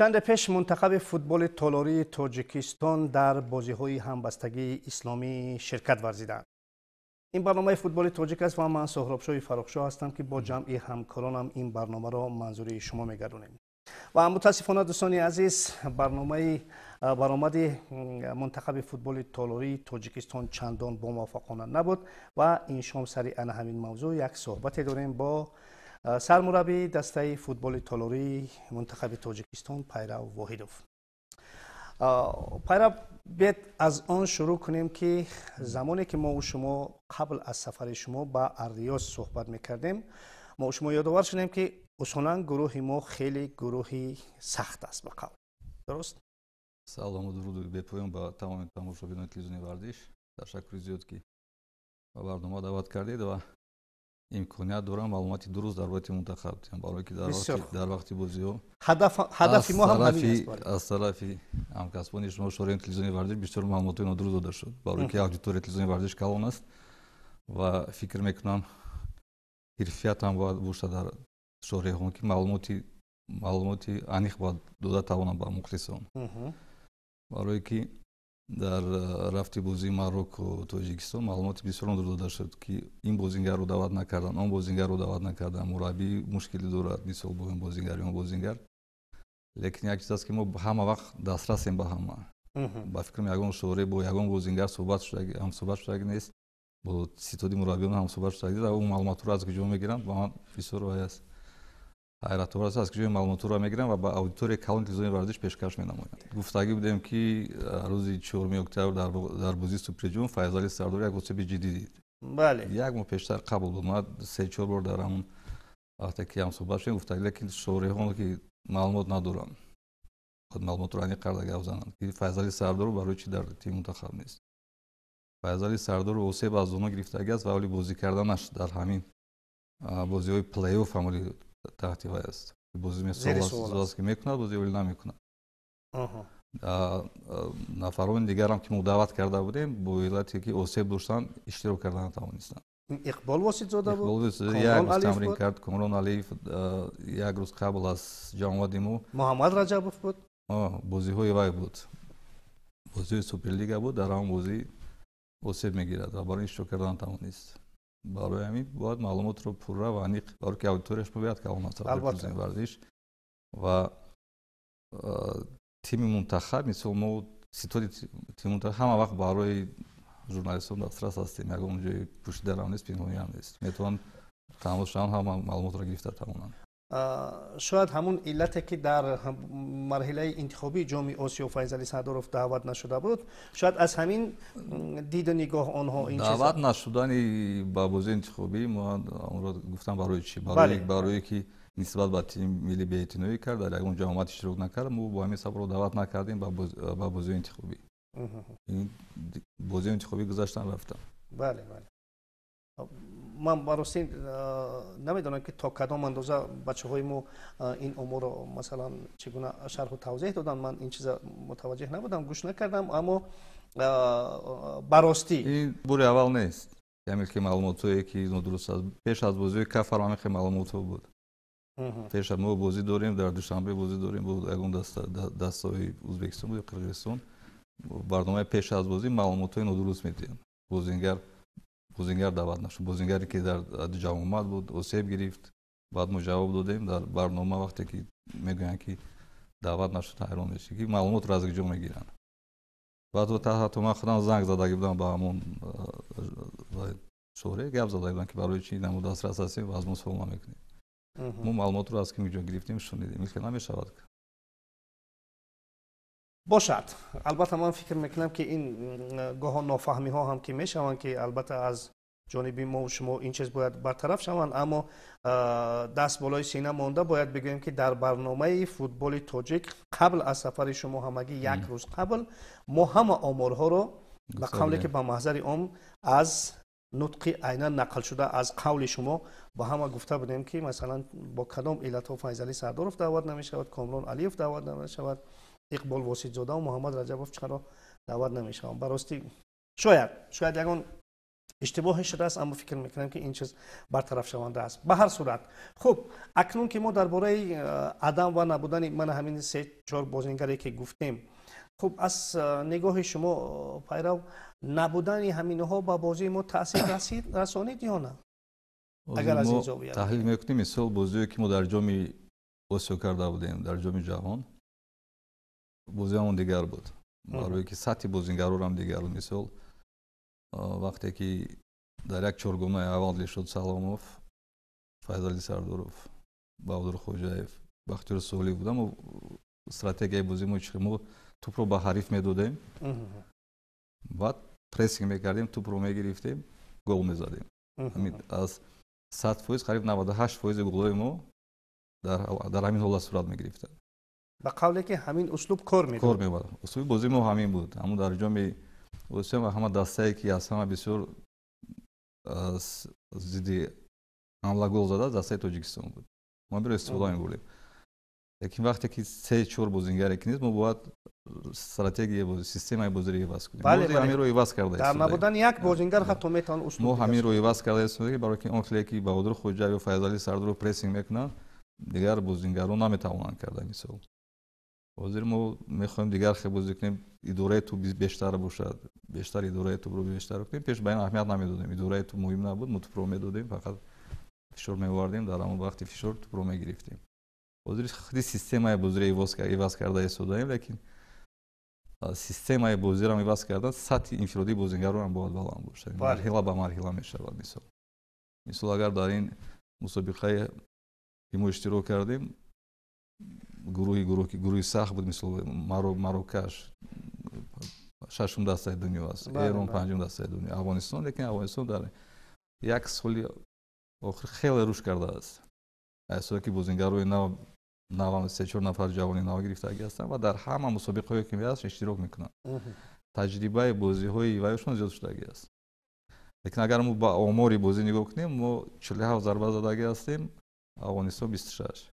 Чанде пеш мунтахаби футболи толории Тоҷикистон дар бозиҳои ҳамбастагии исломӣ ширкат варзиданд. Ин барномаи футболи тоҷик аст ва ман Соҳробшоҳи Фаррухшоҳ ҳастам, ки бо ҷамъи ҳамкоронам ин барномаро манзури шумо мегардонем. Ва мутаассифона, дӯстони азиз, барномаи баромади мунтахаби футболи толории Тоҷикистон чандон бомуваффақона набуд ва ин шом сари ана ҳамин мавзӯъ як суҳбате дорем бо сармураббии дастаи футболи толории мунтахаби Тоҷикистон Пайрав Воҳидов. Пайрав, биед аз он шурӯъ кунем, ки замоне ки мо шумо қабл аз сафари шумо ба Арриёз суҳбат мекардем, мо шумо ёдовар шудем, ки усулан гурӯҳи мо хеле гурӯҳи сахт аст, ба қавл, дуруст? Салому дуруду бепоён ба тамоми тамошобинони телевизиони Варзиш. Ташаккури зиёд, ки ба барнома даъват кардед ва имконият дорам маълумоти дуруст дар бораи мунтахаб диҳам, барое ки дар вақти бозиҳо ҳадафи мо ҳам ҳамин аст. Аз тарафи ҳамкасбони шумо, шореҳони телевизиони Варзиш, бисёр маълумотҳои нодуруст дода шуд, барое ки аудиторияи телевизиони Варзиш калон аст ва фикр мекунам, ҳирфият ҳам бояд бошад дар шореҳон, ки маълумоти аниқ бояд дода тавонанд ба мухлисон, барое ки дар рафти бозии Марокко Тоҷикистон маълумоти бисёр нодуруст дода шуд, ки ин бозингарро даъват накарданд, он бозингарро даъват накарданд, мураббӣ мушкилӣ дорад, мисол, бо ин бозингар ё он бозингар. Лекин як чиз аст, ки мо ҳама вақт дастрасем ба ҳама. Ба фикрам, ягон шореҳ бо ягон бозингар ҳамсуҳбат шудаги нест, бо ситоди мураббиён ҳамсуҳбат шудаги нест. Он маълумотҳоро аз куҷо мегиранд, ба ман бисёр вай аст, ҳайратовар аст, аз куҷои маълумотҳоро мегиранд ва ба аудиторияи калони телевизиони Варзиш пешкаш менамоянд. Гуфтагӣ будем, ки рӯзи 4 октябр дар бозии Суперҷом Файзали Сардор як осеби ҷиддӣ дид. Як моҳ пештар қабул буд. Ман се-чор бор дар ҳамон вақте ки ҳамсуҳбат шудем, гуфтагӣ, лекин шореҳон ки маълумот надоранд, бояд маълумотро аниқ карда гап зананд, ки Файзали Сардоров барои чӣ дар тими мунтахаб нест. Файзали Сардоров осеб аз зону гирифтагӣ аст ва ҳоли бозӣ карданаш дар ҳамин бозиҳои плей-офф ҳамоли таҳти вай аст. Бозӣ аст, ки мекунад бозӣ вале намекунад. Нафарони дигарам, ки мо даъват карда будем, бо иллате ки осеб доштанд, иштирок карда натавонистанд. Иқбол Воситзода буд, як рӯз тамрин кард. Комрон Алиев як рӯз қабл аз ҷамъомади мо. Муҳаммад Раҷабов буд. Бозиҳои вай буд, бозиҳои Суперлига буд, дар ҳамон бозӣ осеб мегирад ва барои иштирок карда натавонист. Барои ҳамин бояд маълумотро пурра ва аниқ, барое ки аудиторияш бояд калон аст, Варзиш ва тими мунтахаб. Мисол, мо ситоди тими мунтахаб ҳама вақт барои журналистон дастрас ҳастем, ягон ҷои пӯшидарам нест, пинҳониам нест, метавонанд тамос шаванд, ҳама маълумотро гирифта тавонанд. Шояд ҳамун иллате, ки дар марҳилаи интихобии Ҷоми Осиё Файзали Сардоров даъват нашуда буд, шояд аз ҳамин диду нигоҳ онҳо ин Даъват нашудани ба бозии интихобӣ мо онро гуфтам барои чӣ, барое ки нисбат ба тими милли беэътиноӣ кард, дар ягон ҷамоат иштирок накард. Мо бо ҳамин сабабро даъват накардем ба бозиҳои интихобӣ. Бозиҳои интихобӣ гузаштан, рафтан. Бале, ман баростӣ намедонам, ки то кадом андоза бачаҳои мо ин умурро, масалан, чӣ гуна шарҳу тавзеҳ доданд. Ман ин чиза мутаваҷҷеҳ набудам, гӯш накардам, аммо баростӣ Ин бори аввал нест, ҳамин ки маълумотҳое ки нодуруст аст. Пеш аз бозиҳои Кафар ҳамин хел маълумотҳо буд. Пеш аз мо бозӣ дорем, дар Душанбе бозӣ дорем бо ягон дастаҳои Ӯзбекистон буд ё Қирғизистон, барномаи пеш аз бозӣ маълумотҳои нодуруст медиҳанд: бозингар даъват нашуд, бозингаре ки дар ҷамъомад буд, осеб гирифт. Баъд мо ҷавоб додем дар барнома. Вақте ки мегӯянд, ки даъват нашуд, ҳайрон мешӣ, ки маълумотро аз куҷо мегиранд. Баъд ҳатто ман худам занг задаги будам ба ҳамон шореҳ, гап зада будам, ки барои чӣ намо дастрас ҳастем ва аз мо суол намекунем. Мо маълумотро аз ким ҷо гирифтем, шунидем, ин хел намешавад. Бошад, албатта, ман фикр мекунам, ки ин гоҳо нофаҳмиҳо ҳам ки мешаванд, ки албатта аз ҷониби мо шумо ин чиз бояд бартараф шаванд, аммо даст болои сина монда бояд бигӯем, ки дар барномаи футболи тоҷик қабл аз сафари шумо, ҳамагӣ як рӯз қабл, мо ҳама оморҳоро ба қавле ки ба маҳзари ом аз нутқи айнан нақлшуда аз қавли шумо ба ҳама гуфта будем, ки масалан бо кадом иллатҳо Файзалӣ Сардоров даъват намешавад, Комрон Алиев даъват намешавад, Иқбол Воситзода ва Муҳаммад Раҷабов чаро даъват намешаванд. Ба ростӣ, шояд ягон Иштибоҳе шудааст, аммо фикр мекунам, ки ин чиз бартарафшаванда аст. Ба ҳар сурат, хуб, акнун ки мо дар бораи адам ва набудани мана ҳамин се чор бозингаре ки гуфтем, хуб, аз нигоҳи шумо, Пайрав, набудани ҳаминҳо ба бозии мо таъсир расонид ё на? Агар аз ин зовия таҳлил мекунем, мисол, бозие ки мо дар Ҷоми Осиё карда будем, дар Ҷоми Ҷаҳон бозиамон дигар буд, барое ки сатҳи бозингарорам дигар буд. Мисол, вақте ки дар як чоргонаи аввал Дилшод Саломов, Файзали Сардоров, Баҳодур Хоҷаев, Бахтиёр Солиев будам, стратегияи бозии мо чи? Мо тӯпро ба ҳариф медодем, баъд прессинг мекардем, тӯпро мегирифтем, гол мезадем. Аз 100%, қариб 98 фоизи голҳои мо дар ҳамин ҳолат сурат мегирифтанд. Ба қавле ки ҳамин услуб кор мекор мебард. Услуби бозии мо ҳамин буд. Ҳамун дар Ҷоми Осиё ҳама дастае ки аз ҳама бисёр зидди ҳамла гол зада, дастаи Тоҷикистон буд. Мо ҳаминро истифода мебурдем. Лекин вақте ки се чор бозингаре ки нест, мо бояд стратегия бози, системаи бозиро иваз кунем. Ҳаминро иваз карда. Дар набудани як бозингар ҳатто метавон услуб мо ҳаминро иваз карда истода, барои ки он хеле ки Баҳодур Хоҷаев ё Файзали Сардоров прессинг мекунанд, дигар бозингарон наметавонанд карда. Мисол, ҳозир мо мехоҳем дигар хел бозӣ кунем, идораи тӯб бештар бошад, бештар идораи тӯбро бештар кунем. Пеш ба ин аҳамият намедодем, идораи тӯб муҳим набуд, мо тӯбро медодем, фақат фишор меовардем, дар ҳамон вақти фишор тӯбро мегирифтем. Ҳозир худи системаи бозиро иваз карда истодаем, лекин системаи бозиро иваз кардан, сатҳи инфиродии бозингаронам бояд баланд бошад. Марҳила ба марҳила мешавад. Мисол, агар дар ин мусобиқае ки мо иштирок кардем, гурӯҳи сахт буд. Мисол, Марокаш шашум дастаи дунё аст, Эрон панҷум дастаи дунё, Афғонистон. Лекин Афғонистон дар як соли охир хеле рушд кардааст, аз ки бозингарои нав нав, се чор нафар ҷавони нав гирифтагӣ ҳастанд ва дар ҳама мусобиқаҳое ки ҳаст, иштирок мекунанд. Таҷрибаи бозиҳои вайшон зиёд шудагӣ аст. Лекин агар мо ба омори бозӣ нигоҳ кунем, мо 47 зарба задагӣ ҳастем, Афғонистон 26.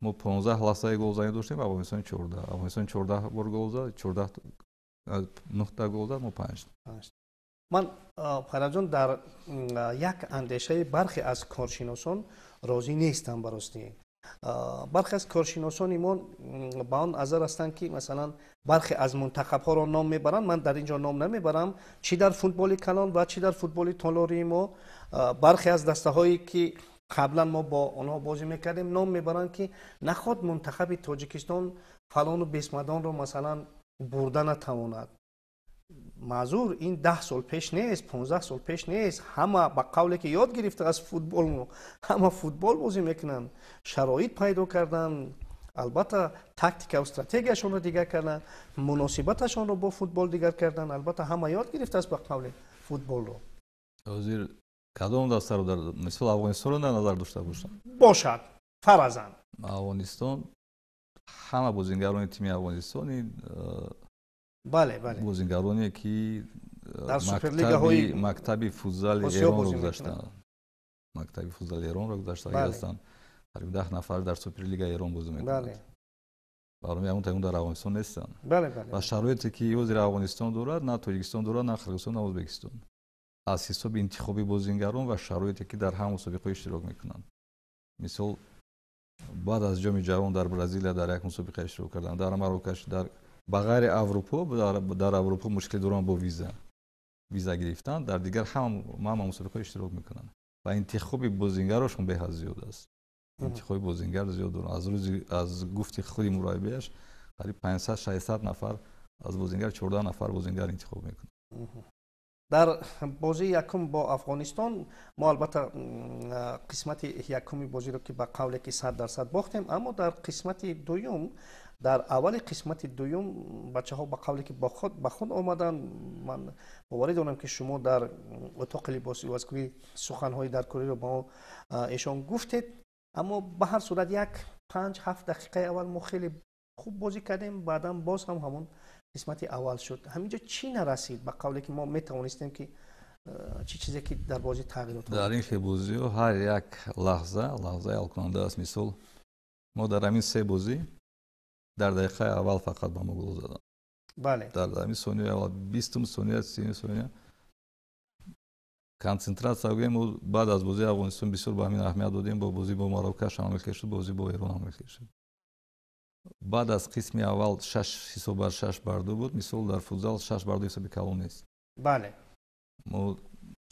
Мо 15 лаҳзаи голзанӣ доштем, Афғонистон 14. Афғонистон 14 бор гол зад, 14 нуҳта гол зад, мо панҷ. Ман, Фараҷон, дар як андешаи бархе аз коршиносон розӣ нестам. Ба ростӣ, бархе аз коршиносони мо ба он назар ҳастанд, ки масалан бархе аз мунтахабҳоро ном мебаранд, ман дар ин ҷо ном намебарам, чӣ дар футболи калон ва чӣ дар футболи толории мо, бархе аз дастаҳое ки қаблан мо бо онҳо бозӣ мекардем, ном мебаранд, ки наход мунтахаби Тоҷикистон фалону бесмадонро масалан бурда натавонад. Маъзур, ин 10 сол пеш нест, 15 сол пеш нест. Ҳама ба қавле ки ёд гирифта аз футбол, ҳама футбол бозӣ мекунанд, шароит пайдо карданд, албатта тактикаву стратегияшонро дигар карданд, муносибаташонро бо футбол дигар карданд. Албатта, ҳама ёд гирифтааст ба қавле футболро. Ҳозир кадом дастаро дар, мисол, Афғонистонро дар назар дошта бошам? Бошад, фаразан. Афғонистон, ҳама бозингарони тими Афғонистони бале бале бозингароне ки дар суперлигаҳои мактаби футзали Эронро гузаштанд, мактаби футзали Эронро гузаштагӣ ҳастанд. Қариб 10 нафар дар Суперлигаи Эрон бозӣ мекунанд. Барои ҳамон таён дар Афғонистон нестанд. Ва шароите ки ҳозир Афғонистон дорад, на Тоҷикистон дорад, на Қирғизистон, на Ӯзбекистон, аз ҳисоби интихоби бозингарон ва шароите ки дар ҳама мусобиқаҳо иштирок мекунанд. Мисол, баъд аз Ҷоми Ҷаҳон дар Бразилия дар як мусобиқа иштирок карданд, дар Марокаш, дар ба ғайри Аврупо, дар Аврупо мушкилӣ доранд бо виза гирифтан, дар дигар ҳама мусобиқаҳо иштирок мекунанд ва интихоби бозингарошон беҳад зиёд аст. Интихоби бозингар зиёд доранд. Аз рӯзи, аз гуфти худи мураббияш, қариб 500 600 нафар аз бозингар, 14 нафар бозингар интихоб мекунанд. Дар бозии якум бо Афғонистон мо албатта қисмати якуми бозиро ки ба қавле ки 100% бохтем, аммо дар қисмати дуюм, дар аввали қисмати дуюм бачаҳо ба қавле ки ба худ омаданд. Ман боварӣ дорам, ки шумо дар отоқи либосивазкунӣ суханҳои даркориро ба эшон гуфтед, аммо ба ҳар сурат як 5-7 дақиқаи аввал мо хеле хуб бозӣ кардем, баъдан боз ҳам ҳамон қисмати аввал шуд. Ҳаминҷо чӣ нарасид, ба қавле ки мо метавонистем ки чӣ чизе ки дар бозӣ тағйирот? Дар ин хел бозиҳо ҳар як лаҳза лаҳзаи ҳалкунанда аст. Мисол, мо дар ҳамин се бозӣ дар дақиқаи аввал фақат ба мо гол заданд. Дар ҳамин сонияи аввал, 20-ум сония, 30-ум сония. Консентратсия гӯем, баъд аз бозии Афғонистон бисёр ба ҳамин аҳамият додем, бо бозӣ бо Марокаш ҳам хел шуд, бозӣ бо Эрон ҳам хел шуд. Баъд аз қисми аввал шаш ҳисоб бар 6-2 буд. Мисол, дар футзал 6-2 ҳисоби калон нест. Мо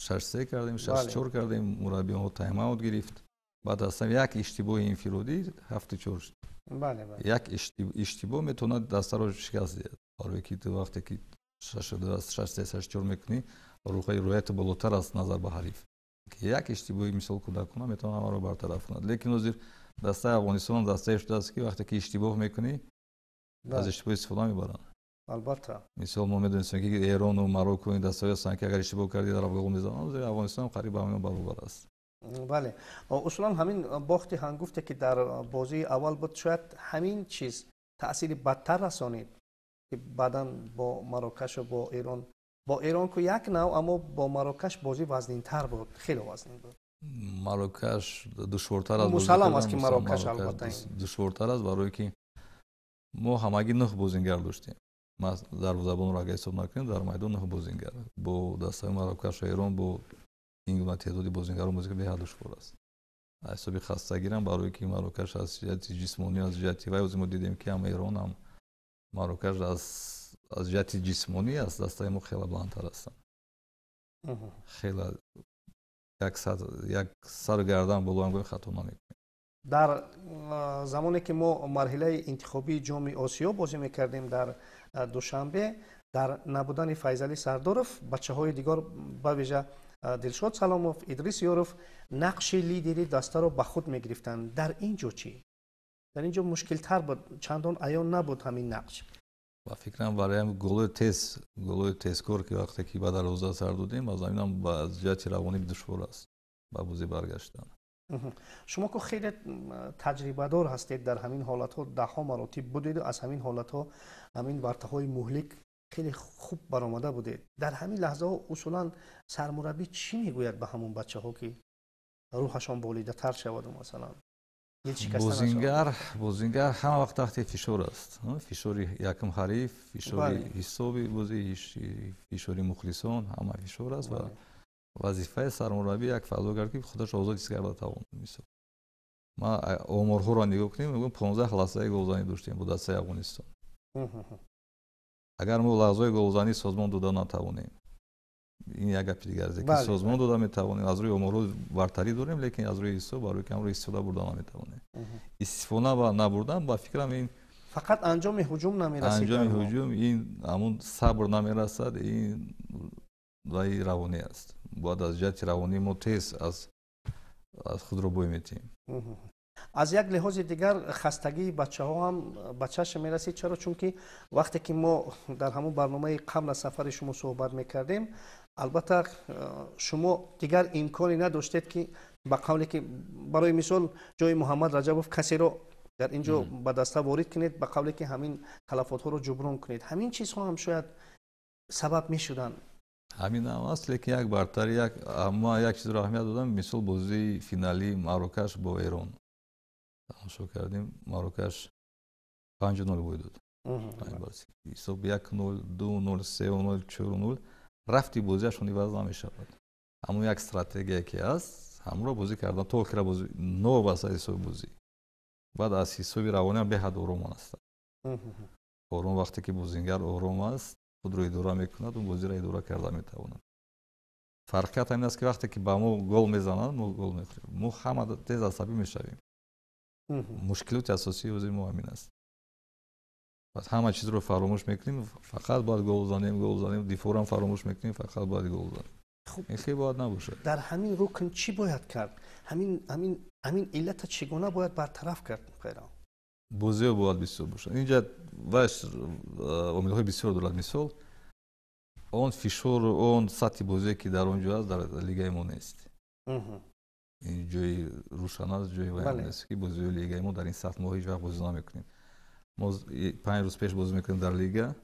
6-3 кардем, 6-4 кардем, мураббии онҳо тайм-аут гирифт. Баъд аз як иштибоҳи инфиродӣ 7-4 шуд. Як иштибоҳ метавонад дастаро шикаст диҳад. Барое ки ту вақте ки 6-2, 6-3, 6-4 мекунӣ, рӯҳияту болотар аст назар ба ҳариф. Як иштибоҳи, мисол, кӯдакона метавонад ҳамаро бартараф кунад. Лекин ҳозир дастаи Афғонистон дастае шудааст, ки вақте ки иштибоҳ мекунӣ, аз иштибоҳ истифода мебаранд. Мисол, мо медонистем, ки Эрону Марокко ин дастаҳое ҳастанд, ки агар иштибоҳ кардӣ, дар гол мезананд. Ҳозир Афғонистон қариб ба ҳамин баробар аст. Бале, усулан ҳамин бохти ҳангуфте, ки дар бозии аввал буд, шояд ҳамин чиз таъсири бадтар расонид, ки баъдан бо Марокашу бо Эрон, бо Эрон ку як нав, аммо бо Марокаш бозӣ вазнинтар буд, хеле вазнин буд. Марокаш душвортар аст. Мусаллам аст, ки Марокаш албатта. Душвортар аст, барое ки мо ҳамагӣ нӯҳ бозингар доштем. Дарвозабонро агар ҳисоб накунем, дар майдон нӯҳ бозингар. Бо дастаи Марокашу Эрон бо ин гуна теъдоди бозингарон бозӣ беҳад душвор аст. Аз ҳисоби хастагирам, барое ки Марокаш аз ҷиҳати ҷисмонӣ, аз ҷиҳати вай, ҳозир мо дидем, ки ҳам Эрон, ҳам Марокаш аз ҷиҳати ҷисмонӣ аз дастаи мо хеле баландтар ҳастанд, хеле як сару гардан боло ҳам гӯем, хато намекунем. Дар замоне ки мо марҳилаи интихобии Ҷоми Осиё бозӣ мекардем дар Душанбе, дар набудани Файзалӣ Сардоров бачаҳои дигар, ба вижа Дилшод Саломов, Идрис Ёров, нақши лидери дастаро ба худ мегирифтанд. Дар ин ҷо чӣ? Дар ин ҷо мушкилтар буд, чандон аён набуд ҳамин нақш. Ба фикрам, барои голои тез, голои тезкор, ки вақте ки ба дарвоза сар додем, аз ҳаминам аз ҷиҳати равонӣ душвор аст ба бозӣ баргаштан. Шумо ку хеле таҷрибадор ҳастед дар ҳамин ҳолатҳо, даҳҳо маротиб будеду аз ҳамин ҳолатҳо, ҳамин вартаҳои муҳлик хеле хуб баромада будед. Дар ҳамин лаҳзаҳо усулан сармураббӣ чӣ мегӯяд ба ҳамон бачаҳо, ки рӯҳашон болидатар шаваду, масалан, Бозингар ҳама вақт таҳти фишор аст: фишори якум ҳариф, фишори ҳисоби бозӣ, фишори мухлисон, ҳама фишор аст. Ва вазифаи сармураббӣ як фазо кард, ки худаш озод ҳис карда тавонад. Мисол, ма оморҳоро нигоҳ кунем, мегӯем, 15 лаҳзаи голзанӣ доштем бо дастаи Афғонистон. Агар мо лаҳзаи голзанӣ созмон дода натавонем, ин як гапи дигар аст, ки созмон дода метавонем, аз рӯи оморҳо бартарӣ дорем, лекин аз рӯи ҳисоб, барои ки ҳамро истифода бурда наметавонем. Истифода набурдан, ба фикрам, ин Фақат анҷоми ҳуҷум намерасид. Анҷоми ҳуҷум, ин ҳамун сабр намерасад, ин ваи равонӣ аст. Бояд аз ҷиҳати равонӣ мо тез аз худро бой метиҳем. Аз як лиҳози дигар хастагии бачаҳо ҳам ба чашм мерасид. Чаро? Чунки вақте ки мо дар ҳамон барномаи қабл аз сафари шумо суҳбат мекардем, албатта, шумо дигар имконе надоштед, ки ба қавле ки, барои мисол, ҷои Муҳаммад Раҷабов касеро дар ин ҷо ба даста ворид кунед, ба қавле ки ҳамин талафотҳоро ҷуброн кунед. Ҳамин чизҳо ҳам шояд сабаб мешуданд. Ҳамин ҳам аст, лекин як бартари, як ма як чизро аҳамият додам. Мисол, бозии финалии Марокаш бо Эрон тамошо кардем, Марокаш 5-0 бой дод. Ҳисоб 1-0, 2-0, 3-0, 4-0, рафти бозиашон иваз намешавад. Ҳамон як стратегия, ки аст, ҳамонро бозӣ кардан то охира бозӣ, новобаста аз ҳисоби бозӣ. Баъд аз ҳисоби равониам беҳад ором ҳастанд. Ором, вақте ки бозингар ором аст, худро идора мекунад, он бозиро идора карда метавонад. Фарқият ҳамин аст, ки вақте ки ба мо гол мезананд, мо гол мехӯрем, мо ҳама тез асабӣ мешавем. Мушкилоти асосии ҳозири мо ҳамин аст. Баъд ҳама чизро фаромӯш мекунем, фақат бояд гол занем, гол занем, дифоърам фаромӯш мекунем, фақат бояд гол занем. Ин хел бояд набошад. Дар ҳамин рукн чӣ бояд кард? Ҳамин иллата чӣ гуна бояд бартараф кард, хайрон? Бозиҳо бояд бисёр бошад. Инҷа ваш омилҳои бисёр дорад. Мисол, он фишору он сатҳи бозие, ки дар он ҷо аст, дар лигаи мо нест. Ин ҷои рӯшан аст, ҷои вайрон нест, ки бозиҳои лигаи мо дар ин сатҳ мо ҳеҷ вақт бозӣ намекунем. Мо 5 рӯз пеш бозӣ мекунем дар лига,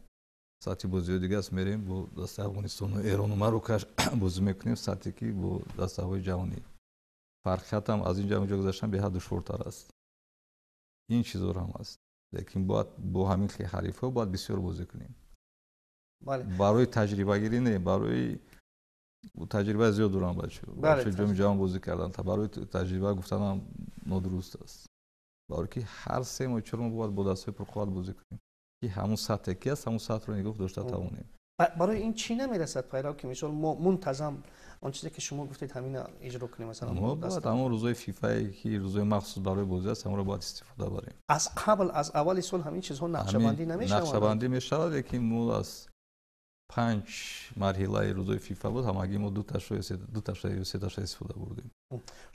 сатҳи бозиҳои дига аст. Мерем, бо дастаи Афғонистону Эрону Марокаш бозӣ мекунем, сатҳе ки бо дастаҳои ҷаҳонӣ. Фарқиятам аз ин ҷо онҷо гузаштан беҳад душвортар аст. Ин чизҳоро ҳам аст, лекин бояд бо ҳамин хел ҳарифҳо бояд бисёр бозӣ кунем. Барои таҷрибагирӣ не, барои Таҷриба зиёд доранд бачаҳо. Бачаҳо ҷоми ҷаҳон бозӣ карданд. Барои таҷриба гуфтанам нодуруст аст. Барои ки ҳар 3 моҳ 4 моҳ бояд бо дастҳои пурқувват бозӣ кунем, ки ҳамун сатҳе ки аст, ҳамун сатҳро нигоҳ дошта тавонем. Барои ин чӣ намерасад, Пайрав, ки мисол мо мунтазам он чизе ки шумо гуфтед, ҳамина иҷро кунем, масалан? Мо бояд ҳамон рӯзҳои фифае, ки рӯзҳои махсус барои бозӣ аст, ҳамонро бояд истифода барем. Аз қабл, аз аввали сол ҳамин чизҳо нақшабандӣ намешаванд? Нақшабандӣ мешавад, лекин мо аз 5 марҳилаи рӯзҳои фифа буд, ҳамагӣ мо дуташа ё сеташа истифода бурдем.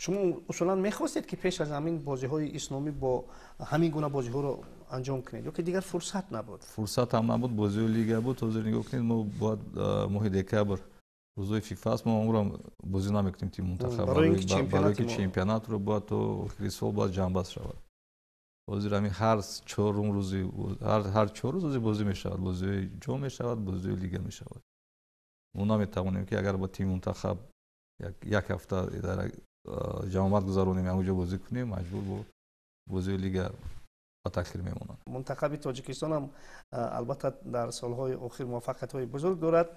Шумо усулан мехостед, ки пеш аз ҳамин бозиҳои исломӣ бо ҳамин гуна бозиҳоро анҷом кунед, ё ки дигар фурсат набуд? Фурсат ҳам набуд, бозиҳои лига буд. Ҳозир нигоҳ кунед, мо бояд моҳи декабр рӯзҳои фифа аст, мо онро бозӣ намекунем тими мунтахаб, барои ки чемпионатро бояд то охири сол бояд ҷамъбаст шавад. Ҳозир ҳамин ҳар чорум рӯзи, ҳар 4 рӯз бозӣ мешавад, бозиҳои ҷом мешавад, бозиҳои лига мешавад. Мо наметавонем, ки агар бо тими мунтахаб як ҳафта дар ҷамъомад гузаронем, ҳамонҷо бозӣ кунем, маҷбур бо бозиҳои лига ба таъхир мемонанд. Мунтахаби Тоҷикистон ҳам албатта дар солҳои охир муваффақиятҳои бузург дорад.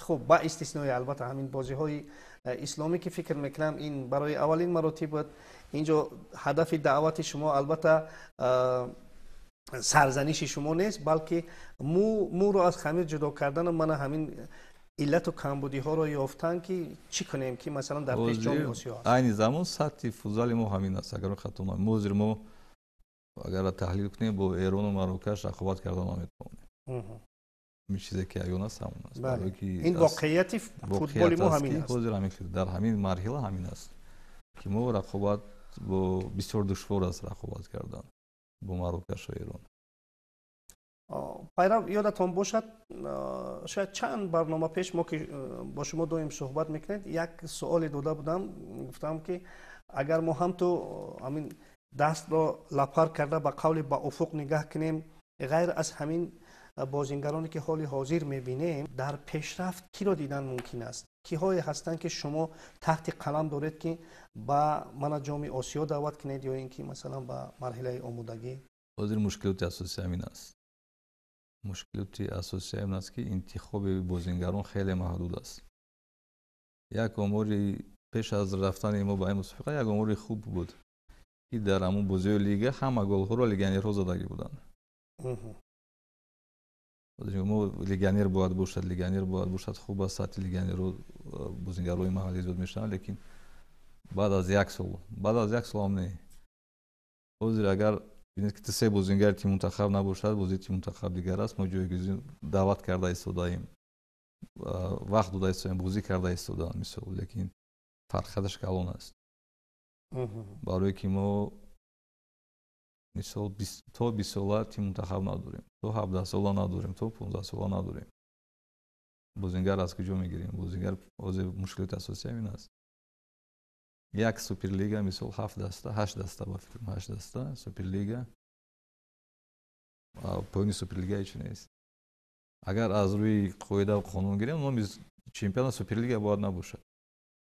Хуб, ба истиснои албатта ҳамин бозиҳои исломӣ, ки фикр мекунам ин барои аввалин маротиб буд. Инҷо ҳадафи даъвати шумо албатта сарзаниши шумо нест, балки мӯро аз хамир ҷудо кардану мана ҳамин иллату камбудиҳоро ёфтан, ки чӣ кунем, ки масалан дар пеш ҷоми Осиё аст. Айни замон сатҳи футзали мо ҳамин аст, агар хато накунем. Ҳозир мо агар таҳлил кунем, бо Эрону Марокаш рақобат карда наметавонем. Ин чизе ки аён аст, ҳамон аст. Ин воқеияти футболи мо ҳамин аст. Ҳозир ҳамин, дар ҳамин марҳила ҳамин аст, ки мо рақобат бо бисёр душвор аст рақобат кардан бо Марокашу Эрон. Пайрав, ёдатон бошад, шояд чанд барнома пеш мо ки бо шумо доим суҳбат мекунед, як суоле дода будам, гуфтам, ки агар мо ҳам ту ҳамин дастро лапар карда, ба қавли ба уфуқ нигаҳ кунем, ғайр аз ҳамин бозингароне ки ҳоли ҳозир мебинем, дар пешрафт киро дидан мумкин аст? Киҳое ҳастанд, ки шумо таҳти қалам доред, ки ба мана ҷоми Осиё даъват кунед ё ин ки масалан ба марҳилаи омодагӣ? Ҳозир мушкилоти асосӣ ҳамин аст. Мушкилоти асосӣ ҳамин аст, ки интихоби бозингарон хеле маҳдуд аст. Як омори пеш аз рафтани мо ба ин мусобиқа, як омори хуб буд, ки дар ҳамон бозиҳои лига ҳама голҳоро легионерҳо задагӣ буданд. Мо легионер бояд бошад, легионер бояд бошад, хуб аст, сатҳи легионерро бозингарҳои маҳаллӣ зиёд мешаванд, лекин баъд аз як сол, баъд аз як сол ҳам не. Ҳозир агар бинед, ки се бозингари тими мунтахаб набошад, бозии тими мунтахаб дигар аст. Мо ҷойгузин даъват карда истодаем, вақт дода истодаем, бозӣ карда истодаанд, мисол, лекин фарқияташ калон аст. Барое ки мо мисол то 20 сола тими мунтахаб надорем, то 17 сола надорем, то 15 сола надорем. Бозингар аз куҷо мегирем? Бозингар ҳозир мушкилоти асосӣ ҳамин аст. Як суперлига, мисол, ҳафт даста, ҳашт даста, ба фикрам, ҳашт даста суперлига, поёни суперлига ҳеч нест. Агар аз рӯи қоидаву қонун гирем, номи чемпионат суперлига бояд набошад.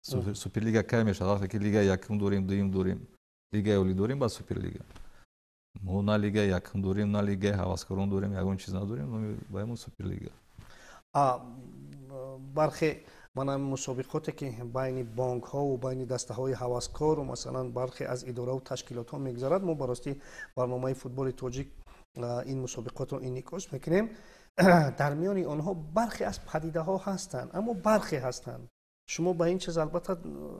Суперлига кай мешавад? Вақте ки лигаи якум дорем, дуюм дорем, лигаи олӣ дорем, баъд суперлига. Мо на лигаи якум дорем, на лигаи ҳаваскорон дорем, ягон чиз надорем, номи ба мо суперлига. Бархе мана мусобиқоте, ки байни бонкҳову байни дастаҳои ҳаваскору масалан бархе аз идораву ташкилотҳо мегузарад, мо ба ростӣ барномаи футболи тоҷик ин мусобиқотро инъикос мекунем, дар миёни онҳо бархе аз падидаҳо ҳастанд, аммо бархе ҳастанд. Шумо ба ин чиз албатта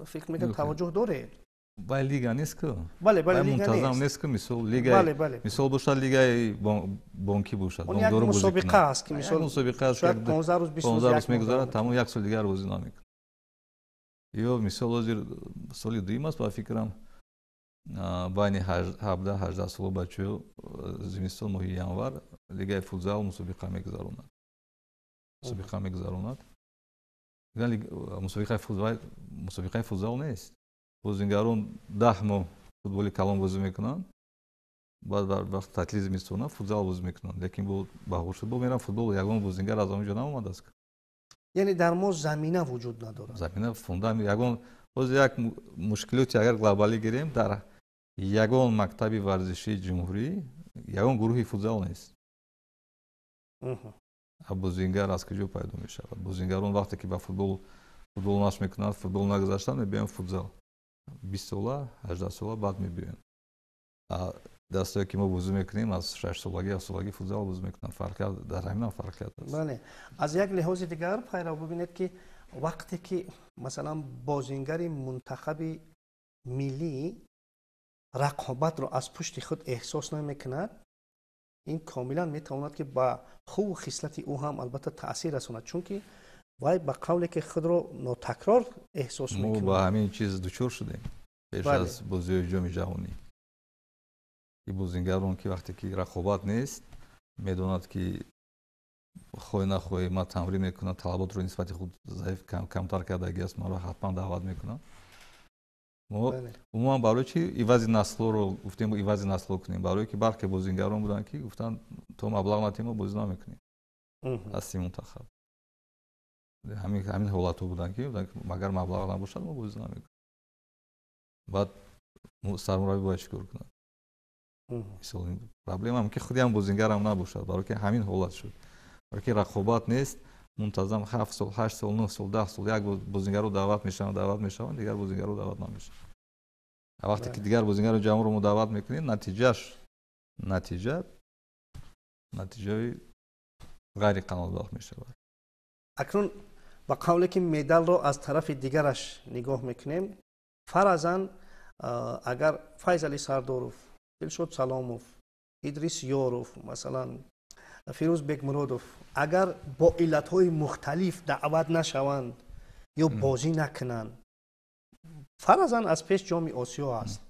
фикр мекунам таваҷҷӯҳ доред. Бай лига нест ку? Бале, бале, лига мунтазам нест ку, мисол лига, мисол, бошад, лигаи бонкӣ бошад. Он як мусобиқа аст, ки мисол мусобиқа аст, шояд 15 рӯз, 20 рӯз, 15 рӯз мегузарад, тамом, як сол дигар бозӣ намекунад. Ё мисол ҳозир соли дуюм аст, ба фикрам, байни 17 18 сола бачаҳо зимистон, моҳи январ, лигаи футзал мусобиқа мегузаронад. Мусобиқаи футзал нест. Бозингарон 10 моҳ футболи калон бозӣ мекунанд, баъд вақти таътили зимистона футзал бозӣ мекунанд, лекин бо баҳор шуд, бо мерам футбол, ягон бозингар аз он ҷо наомадааст. Яъне дар мо замина вуҷуд надорад. Замина, фундамент ягон. Ҳозир як мушкилоти агар глобалӣ гирем, дар ягон мактаби варзишии ҷумҳурӣ ягон гурӯҳи футзал нест. Бозингар аз куҷо пайдо мешавад? Бозингарон вақте ки ба футбол Футбол машқ мекунанд, футбол нагузаштан, мебиёянд футзал. 20 сола, 18 сола баъд мебиёянд. Дастое ки мо бозӣ мекунем, аз 6 солагӣ, 7 солагӣ футзал бозӣ мекунанд. Фарқият дар ҳаминам фарқият аст. Бале, аз як лиҳози дигар, Пайрав, бибинед, ки вақте ки масалан бозингари мунтахаби миллӣ рақобатро аз пушти худ эҳсос намекунад, ин комилан метавонад, ки ба хубу хислати ӯ ҳам албатта таъсир расонад, чунки вай ба қавле ки худро нотакрор эҳсос мекунад. Мо ба ҳамин чиз дучор шудем пеш аз бозиҳои Ҷоми ҷаҳонӣ. И бозингарон ки вақте ки рақобат нест, медонад, ки хоҳӣ нахоҳӣ ман тамрин мекунам, талаботро нисбати худ заиф камтар кардагӣ аст, маро ҳатман даъват мекунам. Мо умуман барои чи ивази наслҳоро гуфтем, ивази наслҳо кунем? Барое ки бархе бозингарон буданд, ки гуфтанд, то маблағ натиҳем, мо бозӣ намекунем аз тими мунтахаб. Ҳамин ҳолатҳо буданд, ки магар маблағ набошад, мо бозӣ намекунем. Баъд сармураббӣ бояд чӣ кор кунад? Проблема ки худиам бозингарам набошад, барое ки ҳамин ҳолат шуд, барое ки рақобат нест. Мунтазам 7 сол, 8 сол, 9 сол, 10 сол як бозингарро даъват мешаванд, даъват мешаванд, дигар бозингарро даъват намешаванд. Вақте ки дигар бозингарро ҷамъро мо даъват мекунем, натиҷааш натиҷаи ғайриқаноатбахш мешавад. Акнун ба қавле ки медалро аз тарафи дигараш нигоҳ мекунем, фаразан агар Файзали Сардоров, Дилшод Саломов, Идрис Ёров, масалан Фирӯз Бекмуродов агар бо иллатҳои мухталиф даъват нашаванд ё бозӣ накунанд, фаразан аз пеш Ҷоми Осиё аст,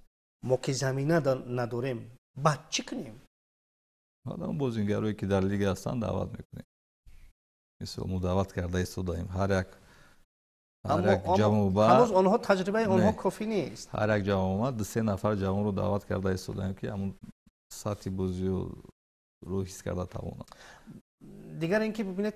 мо ки замина надорем, баъд чӣ кунем? Баъд бозингарое ки дар лига ҳастанд, даъват мекунем. Мисол, мо даъват карда истодаем ҳар як ҳанӯз онҳо таҷрибаи онҳо кофӣ нест. Ҳар як ҷавомад ду се нафар ҷавонро даъват карда истодаем, ки ҳамун сатҳи бозиро ҳис карда тавонанд. Дигар ин ки бибинед,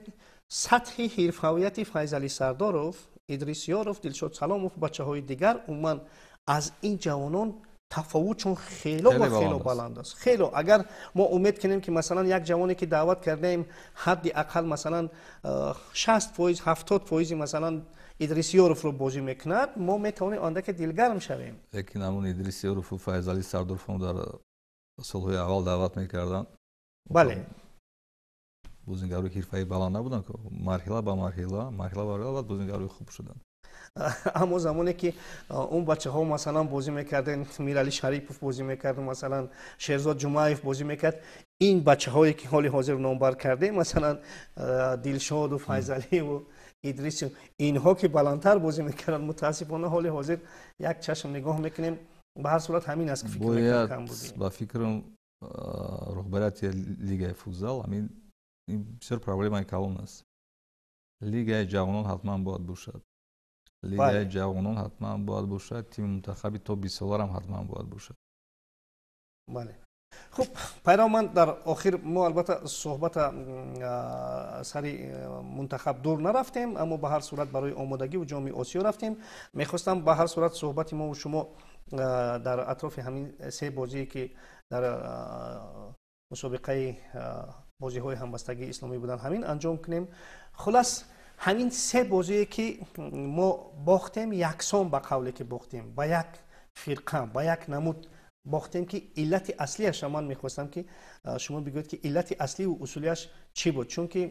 сатҳи ҳирфавияти Файзали Сардоров, Идрис Ёров, Дилшод Саломов, бачаҳои дигар умуман аз ин ҷавонон тафовутшон хело ва хело баланд аст, хело. Агар мо умед кунем, ки масалан як ҷавоне ки даъват кардаем, ҳадди ақал масалан 60%, 70%-и масалан Идрис Ёровро бозӣ мекунад, мо метавонем андаке дилгарм шавем. Лекин ҳамун Идрис Ёрову Файзали Сардоровро дар солҳои аввал даъват мекарданд. Бозингарои ҳирфаи баланд набуданд, марҳила ба марҳила, марҳила ба марҳила баъд бозингарои хуб шуданд. Аммо замоне ки он бачаҳо масалан бозӣ мекарданд, Мирали Шарипов бозӣ мекард, масалан Шерзод Ҷумаев бозӣ мекард, ин бачаҳое ки ҳоли ҳозир номбар кардем, масалан Дилшоду Файзаливу Идрису, инҳо ки баландтар бозӣ мекарданд, мутаассифона ҳоли ҳозир як чашм нигоҳ мекунем. Ба ҳар сурат, ҳамин аст ки фикр. Бояд, ба фикрам, роҳбарияти лигаи футзал, ҳамин бисёр проблемаи калон аст. Лигаи ҷавонон ҳатман бояд бошад, лигаи ҷавонон ҳатман бояд бошад, тими мунтахаби то 20 соларам ҳатман бояд бошад. Бале, хуб, Пайрав, ман дар охир, мо албатта суҳбата сари мунтахаб дур нарафтем, аммо ба ҳар сурат барои омодагиву Ҷоми Осиё рафтем. Мехостам ба ҳар сурат суҳбати мову шумо дар атрофи ҳамин се бозие, ки дар мусобиқаи бозиҳои ҳамбастагии исломӣ буданд, ҳамин анҷом кунем. Хулас, ҳамин се бозие ки мо бохтем, яксон ба қавле ки бохтем, ба як фирқа, ба як намуд бохтем, ки иллати аслиаша ман мехостам, ки шумо бигӯед, ки иллати аслию усулиаш чӣ буд, чунки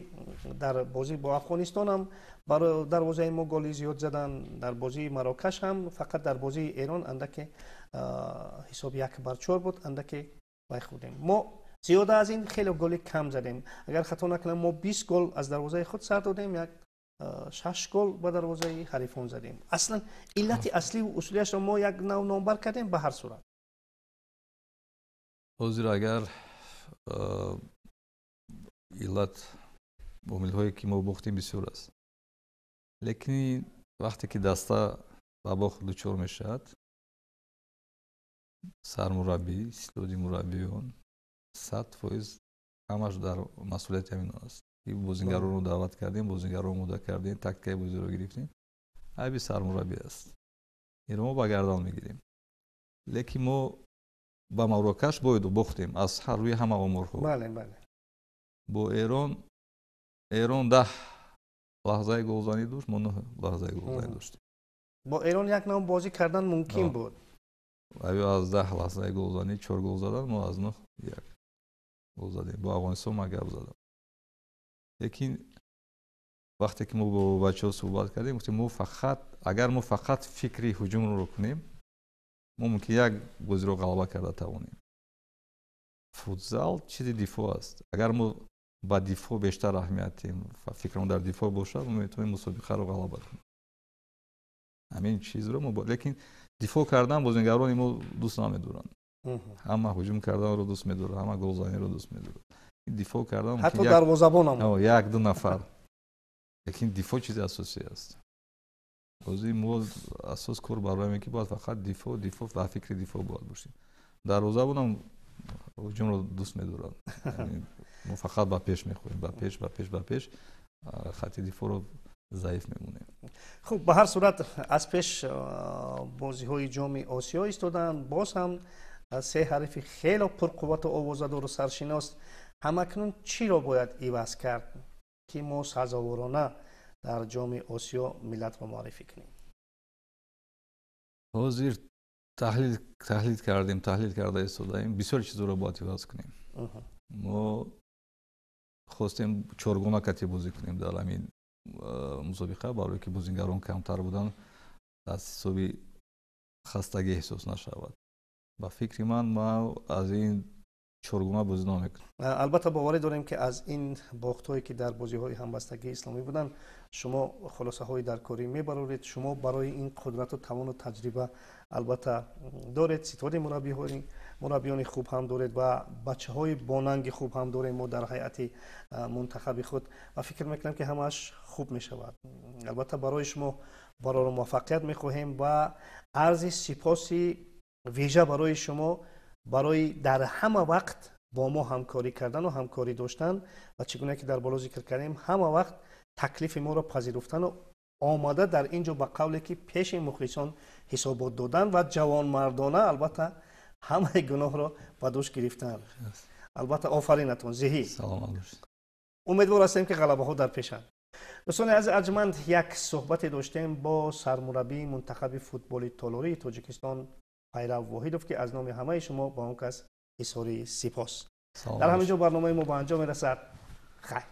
дар бозӣ бо Афғонистонам дарвозаи мо голи зиёд заданд, дар бозии Марокаш ҳам, фақат дар бозии Эрон андаке ҳисоб 1-4 буд, андаке вай хӯрдем. Мо зиёда аз ин хеле голи кам задем. Агар хато накунам, мо 20 гол аз дарвозаи худ сар додем, як шаш гол ба дарвозаи ҳарифон задем. Аслан иллати аслию усулиашро мо як нав номбар кардем ба ҳар сурат. Ҳозир агар иллат, омилҳое ки мо бохтем, бисёр аст, лекин вақте ки даста ба бохт дучор мешавад, сармураббӣ, ситоди мураббиён 100% ҳамаш дар масъулияти ҳамин аст. Бозингаронро даъват кардем, бозингарро омода кардем, тактикаи бозиро гирифтем, айби сармураббӣ аст, инро мо ба гардан мегирем. Лекин мо ба Марокаш бояд бохтем аз рӯи ҳама оморҳо. Бо Эрон, Эрон 10 Лаҳзаи голзанӣ дошт, мо 9 лаҳзаи голзанӣ доштем. Бо Эрон як навъ бозӣ кардан мумкин буд. Аю аз 10 лаҳзаи голзанӣ 4 гол задан, мо аз 9 як гол задем. Бо Афғонистон ман гап задам. Лекин вақте ки мо бо бачаҳо суҳбат кардем, гуфтем, мо фақат агар мо фақат фикри ҳуҷумро кунем, мо мумкин як бозиро ғалаба карда тавонем. Футзал чизи дифоъ аст. Агар мо ба дифоъ бештар аҳамият диҳем, фикрамон дар дифоъ бошад, мо метавонем мусобиқаро ғалаба кунем. Ҳамин чизро мо, лекин дифоъ кардан бозингарони мо дӯст намедоранд. Ҳама ҳуҷум карданро дӯст медоранд, ҳама голзаниро дӯст медоранд. Дифоъ кардан ҳатто дарвозабонам як-ду нафар. Лекин дифоъ чизи асосӣ аст. Бозии мо асос кор барои ки бояд фақат дифоъ, дифоъ ва фикри дифоъ бояд бошем. Дарвозабонам ҳуҷумро дӯст медоранд. Мо фақат ба пеш мехоҳем, ба пеш, ба пеш, ба пеш, хати дифоъро заиф мемонем. Хуб, ба ҳар сурат аз пеш бозиҳои Ҷоми Осиё истоданд. Боз ҳам се ҳарифи хело пурқуввату овозадору саршинос. Ҳамакнун чиро бояд иваз кард, ки мо сазоворона дар Ҷоми Осиё миллатро муаррифӣ кунем? Ҳозир таҳлил кардем, таҳлил карда истодаем. Бисёр чизҳоро бояд иваз кунем. Мо хостем чоргона кати бозӣ кунем дар ҳамин мусобиқа, барое ки бозингарон камтар буданд, аз ҳисоби хастагӣ эҳсос нашавад. Ба фикри ман, ман аз ин чоргуна бозӣ намекунам. Албатта, боварӣ дорем, ки аз ин бохтҳое, ки дар бозиҳои ҳамбастагии исломӣ буданд, шумо хулосаҳои даркорӣ мебароред. Шумо барои ин қудрату тавону таҷриба албатта доред, ситоди мураббиёни хуб ҳам доред ва бачаҳои бонанги хуб ҳам дорем мо дар ҳайати мунтахаби худ ва фикр мекунам, ки ҳамааш хуб мешавад. Албатта, барои шумо барору муваффақият мехоҳем ва арзи сипоси вижа барои шумо барои дар ҳама вақт бо мо ҳамкорӣ кардану ҳамкорӣ доштан ва, чӣ гуна ки дар боло зикр кардем, ҳама вақт таклифи моро пазируфтану омада дар ин ҷо, ба қавле ки пеши мухлисон ҳисобот додан ва ҷавонмардона албатта ҳамаи гуноҳро ба дӯш гирифтан. Албатта, офаринатон, зиҳӣ. Саломат бошед. Умедвор ҳастем, ки ғалабаҳо дар пешанд. Дӯстони азиз арҷманд, як суҳбате доштем бо сармураббии мунтахаби футболи толории Тоҷикистон Пайрав Воҳидов, ки аз номи ҳамаи шумо ба он кас изҳори сипос. Дар ҳамин ҷо барномаи мо ба анҷом мерасад. Хайр.